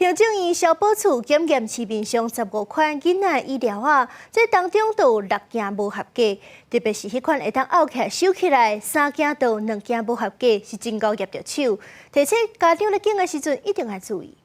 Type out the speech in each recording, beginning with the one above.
行政院消保處檢驗市面上15款囡仔椅料仔，這當中就有六件無合格，特別是彼款會當漚起來收起來，三件就有兩件無合格，是真𠢕挾著手。提醒家長咧揀的時陣一定愛注意。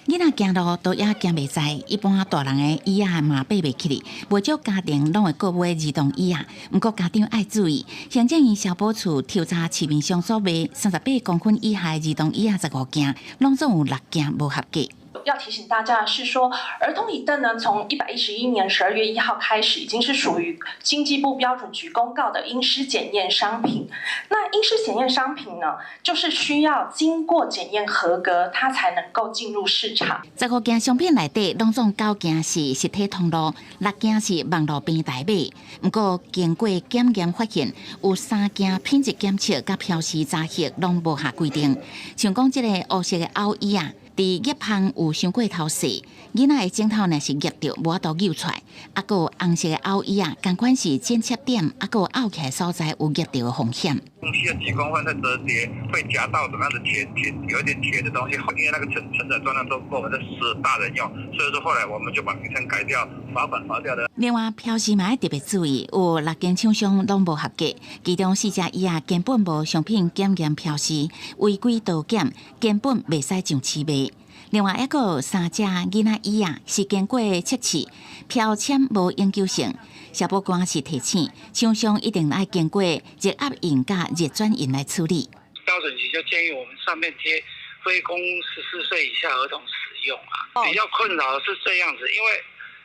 囡仔行路都猶行袂在，一般大人的椅仔嘛爬袂起來，袂少家庭攏會購買兒童椅仔。毋過家長愛注意，行政院消保處抽查市面上所賣38公分以下的兒童椅仔15件，攏總有六件無合格。要提醒大家的是說，兒童椅凳呢，從111年12月1號開始，已經是屬於經濟部標準局公告的應施檢驗商品。那應施檢驗商品呢，就是需要經過檢驗合格，它才能夠進入市場。十五件商品內底，攏總九件是實體通路，六件是網路平台買。毋過經過檢驗發現，有三件品質檢測佮標示查核攏無合規定。像講這個烏色的拗椅仔，佇夾縫有傷過頭細，囡仔的指頭若是夾著，無法度扭出來。啊，閣有紅色的拗椅仔，仝款是剪切點，啊，閣有拗起來所在有夾著的風險。需要幾公分的折疊，會夾到怎麼樣的鐵鐵，有一點鐵的東西，因為那個承載重量都夠，我們是大人用，所以說後來我們就把名稱改掉，罰款罰掉的。另外，標示嘛愛特別注意，有六間廠商攏無合格，其中四隻椅仔根本無商品檢驗標示，違規導檢，根本袂使上市賣。另外一個三隻囡仔椅仔是經過測試，標籤無永久性。消保官是提醒，廠商一定愛經過熱壓印佮熱轉印來處理。標準局就建議我們上面貼非供14歲以下兒童使用啊。比較困擾的是這樣子，因為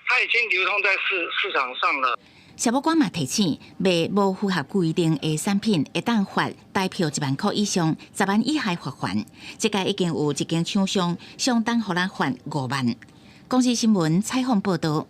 它已經流通在市場上了。消保官嘛提醒，賣無符合規定的產品，會當罰台票1萬箍以上，10萬以下罰鍰。這屆已經有一間廠商相當予人罰5萬。公視新聞採訪報導。